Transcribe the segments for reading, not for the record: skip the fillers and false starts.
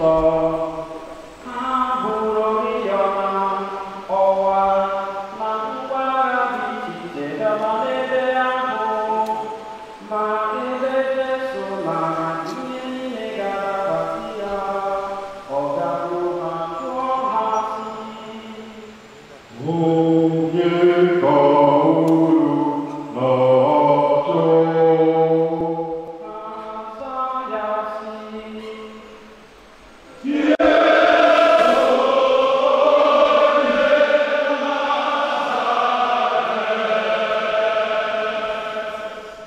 ụzọ. Ha buru oriọna, ọwa na ngwa agha dị iche iche gaba n'ebe ahụ. Ma ebe Jesu maara ihe niile ga-adakwasị ya, ọ gakwuru ha jụọ ha sị, Onye ka unu na-achọ? Ha zaa ya sị,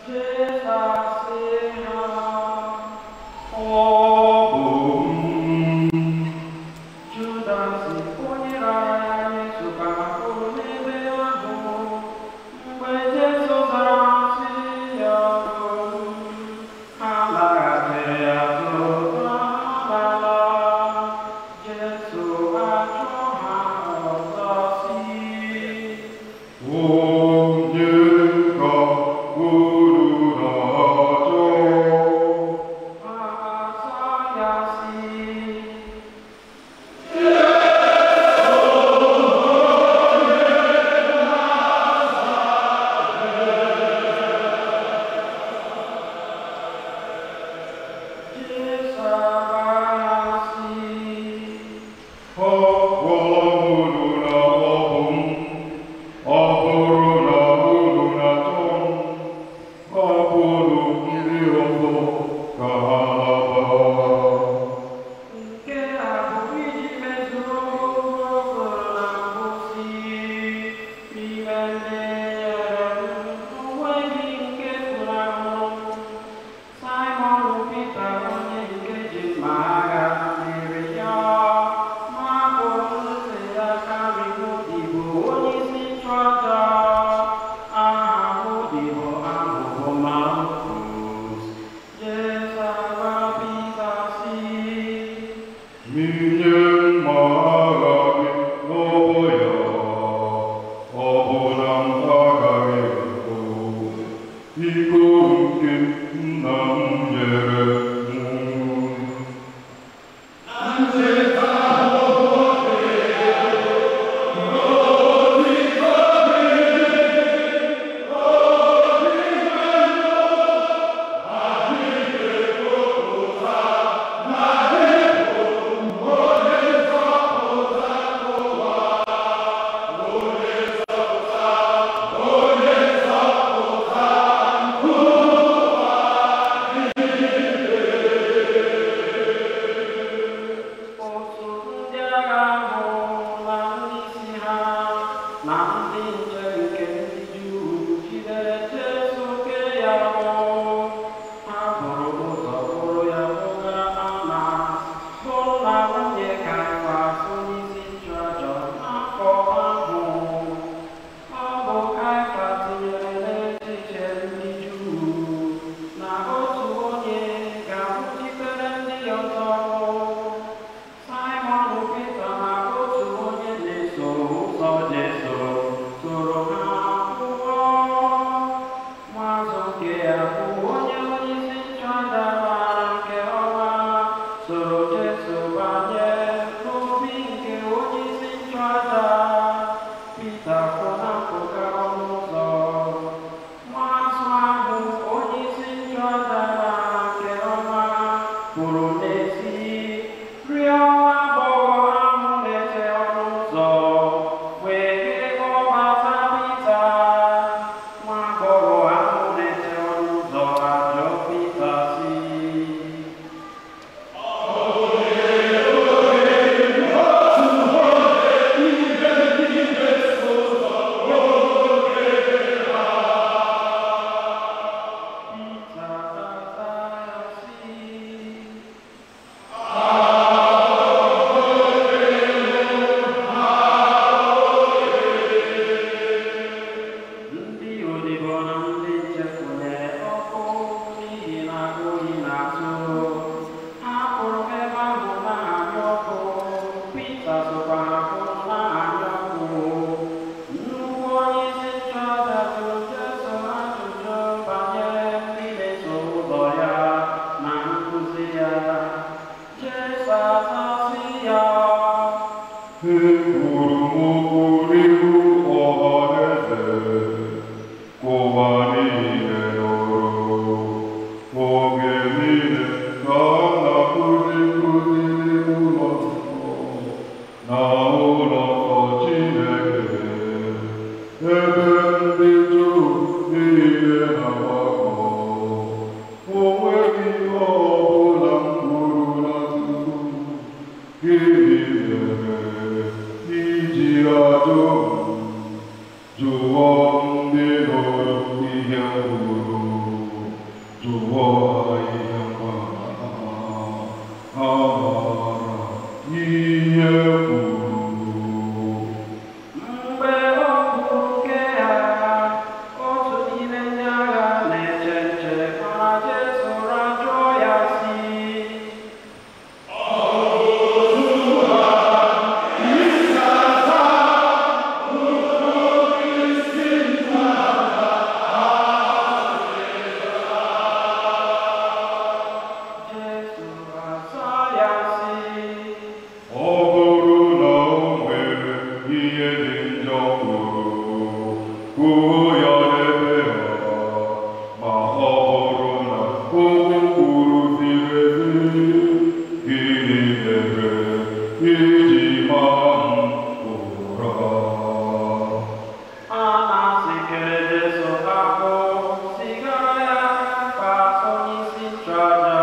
Jesu asị ha, Ọ bụ m. Judas onye rara ya nye sokwara kwụrụ n'ebe ahụ. Mgbe Jesu zara sị ya, ha laghachiri azụ n'ala. Jesu ajụọ ha ọzọ sị, Onye ka unu na-achọ? Ha asaa ya sị, Jesu agwa ha sị, Agwala m unu na ọ bụ m. Ọ bụrụ na unu na-achọ m, hapụnụ ndị ọzọ ka ha laba. Nke a bụ iji mezuo okwu o kwuru na mbụ sị, n'ime ndị nyere m, o nweghị nke funahụrụ m. Saimọn Pita onye nke ji mma agha nyere ya, mapụ ntị ya karịa odibo onyeisi nchụaja. Aha odibo ahụ bụ Malkus. Jesu agwa Pita sị, Minye mma agha gị n'ọbọ ya, ọ bụ na m agaghị aṅụ iko nke nna m nyere m? Otu ndị agha ahụ na ndị isi ha na ndị nche nke ndị Juu jidere Jesu kee ya agbụ. Ha buru ụzọ kpụrụ ya kpụga Anas, bụ nna nwunye Kaịfas onyeisi nchụaja n'afọ ahụ. Ọ bụ Kaịfas tinyere n'echiche ndị Juu na otu onye ga-anwụchitere ndị ọzọ. Saimọn Pita na otu onye na-eso ụzọ Jesu soro ha pụọ. Nwaazụ nke ya bụ onye onyeisi nchụaja maara nke ọma soro Jesu banye n'obi nke onyeisi nchụaja. Pita kwụ na mpụga ọnụ ụzọ. Nwaazụ ahụ onyeisi nchụaja maara nke ọma pụrụ n'ezi rịọ nwa agbọghọ ahụ na-eche ọnụ ụzọ wee kpọbata Pita. Nwa agbọghọ ahụ na-eche ọnụ ụzọ ajụọ Pita sị, Jesu aza sị ya, Ekwuru m okwu n'ihu ọha na eze, ka ụwa niile nụrụ. Oge niile ka m na-akụzi nkuzi n'ime ụlọ nzukọ na ụlọ nsọ Chineke, ebe ndị Juu niile na-agbakọ. O nweghị ihe ọbụla m kwuru na nzuzo. Gịnị mere i ji ajụ m? Jụọ ndị nụrụ ihe m kwuru, jụọ ha ihe m gwara ha. Ha maara ihe m kwuru. Mgbe o kwuru nke a, otu n'ime ndị agha na-eche nche mara Jesu ụra jụọ ya sị, Jesu aza ya sị, Ọ bụrụ na o nwere ihe dị njọ kwuru, kwuo ya n'ebe ha. Ma ọ bụrụ na okwu m kwuru ziri ezi, gịnị mere i ji maa m ụra? Anas kere Jesu agbụ, zigara ya Kaịfas onyeisi nchụaja.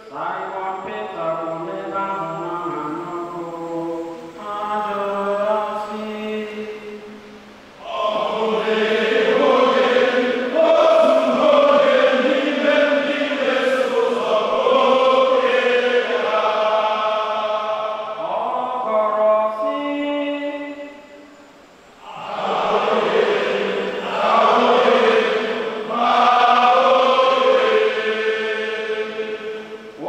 Simon Peter kwụ n'ebe ahụ na-amụ ọkụ. Ha jụrụ ya sị, Ọ gọrọ sị,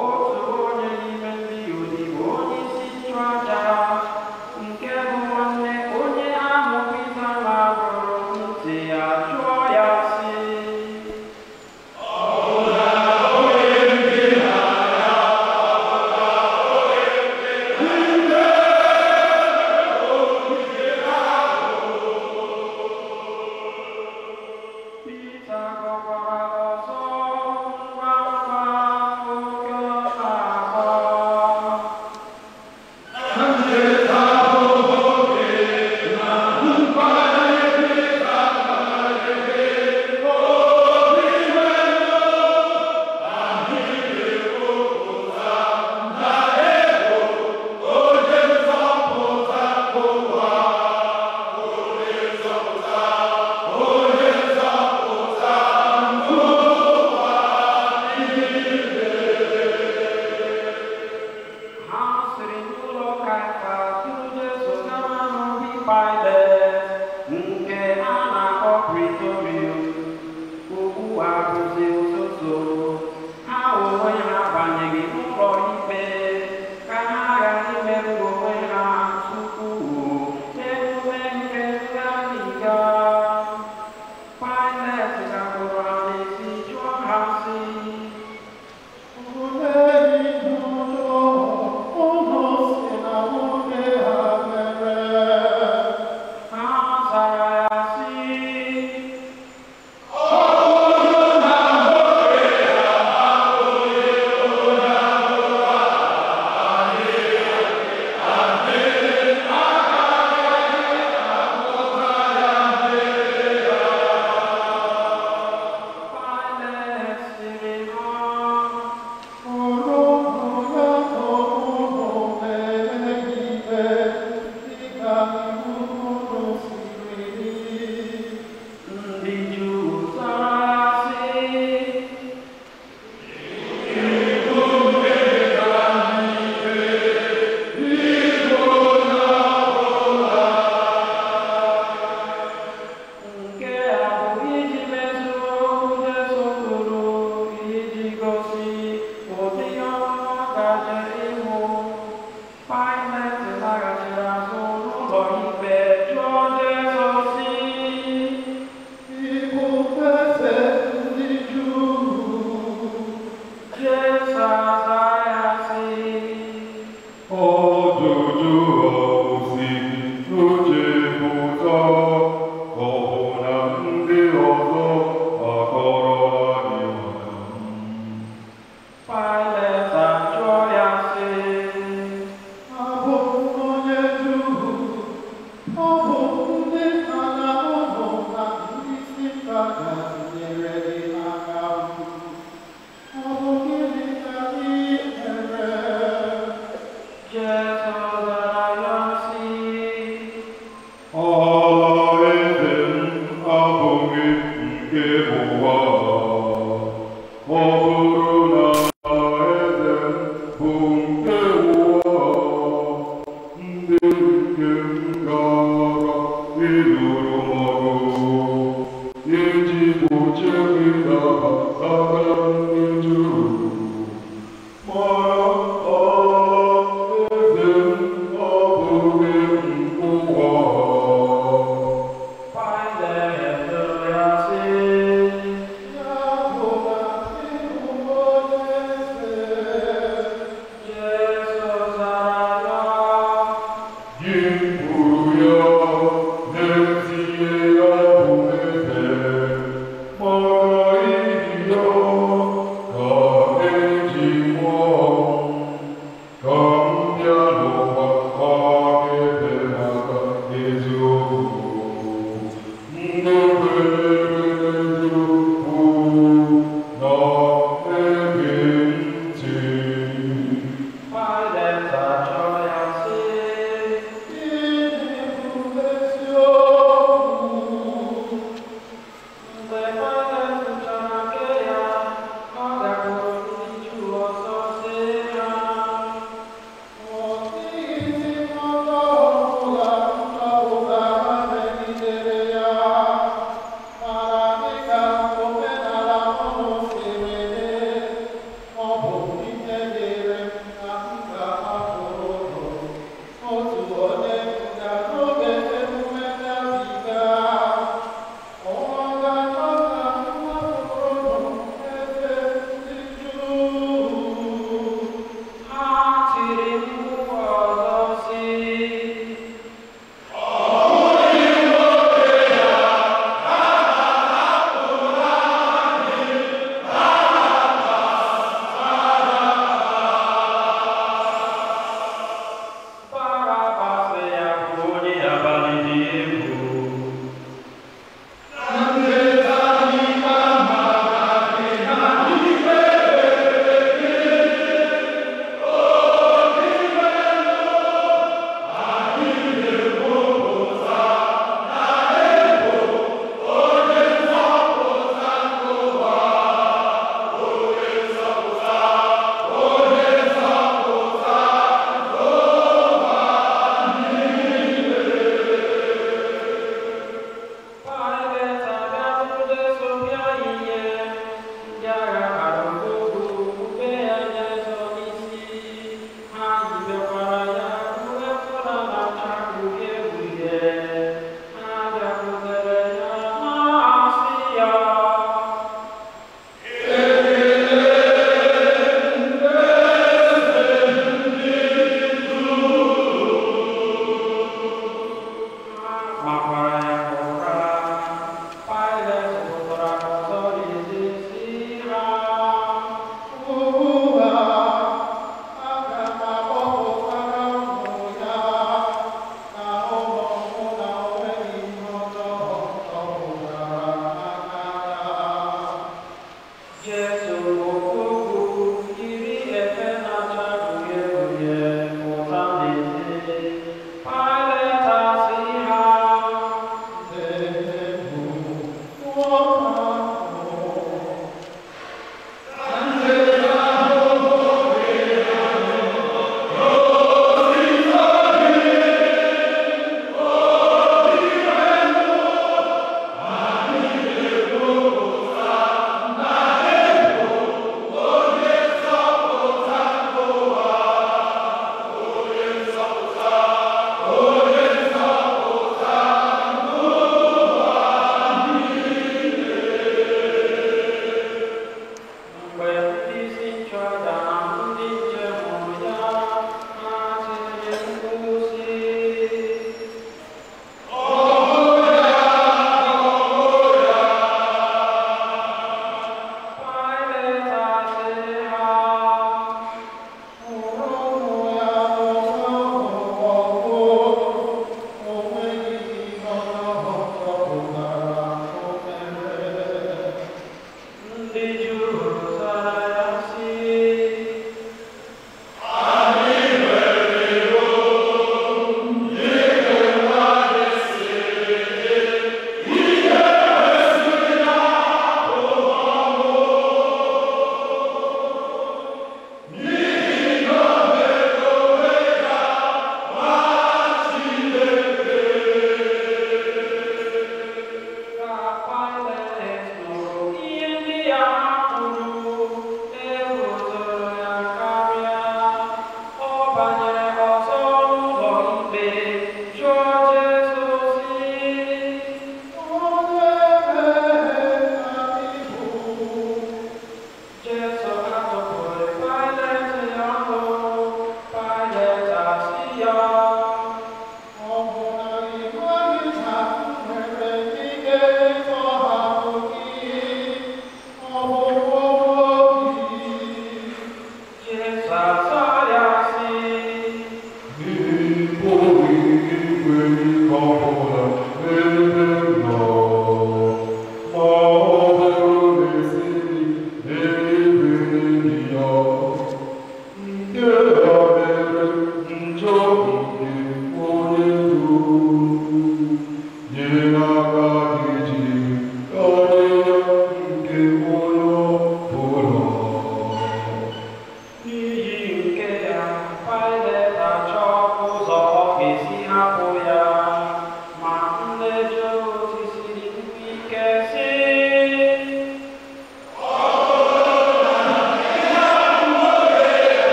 Otu onye n'ime ndị odibo onyeisi nchụaja, nke bụ nwanne onye ahụ Pita na-agụrụ ntị ya jụọ ya sị, Pita gọkwara ọzọ ngwa ngwa oke ọ na-akpọ. Ha siri n'ụlọ Kaịfas duru Jesu gawa n'obi Paịlet, nke a na-akpọ Pritoriọm. Ugbu a bụzi ụtụtụ, ha onwe ha abanyeghị n'ụlọ ikpe ka ha ghara imerụ onwe ha tupu emume nke ngabiga. Paịlet gakwuru ha n'ezi jụọ ha sị, Olee ihe ọjọọ unu sị na nwoke a mere? Paịlet laghachiri azụ n'ụlọ ikpe jụọ Jesu sị, Ị bụ eze ndị Juu? Jesu aza ya sị, Ọjụjụ ọ si gị n'uche pụta, ọ bụ na ndị ọzọ akọrọla gị maka m? Paịlet ajụọ ya sị, Abụ m onye Juu? Ọ bụ ndị ala ụlọ na ndị isi nchụaja tinyere gị n'aka m. Ọ bụ gịnị ka ị mere? Jesu